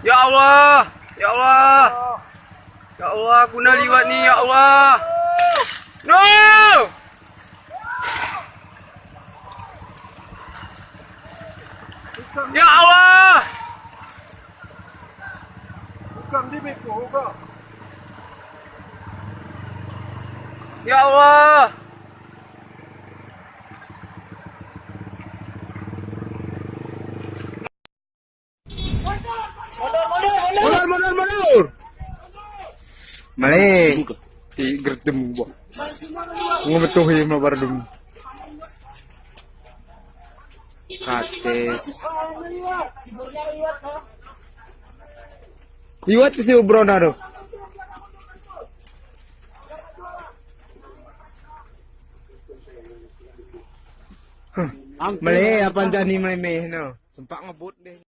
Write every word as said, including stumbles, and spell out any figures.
Ya Allah, ya Allah. Ya Allah, guna liwat ni, ya Allah. No! Ya Allah. Ya Allah. Mundur, mundur, mundur. Maleng. Ih, gerdem, boh. Ngemetuhi melebar dum. Kates. Liwat ke si Ubrona tu. Huh. Maleng, apa jadi maleng meh no. Sempat ngebut deh.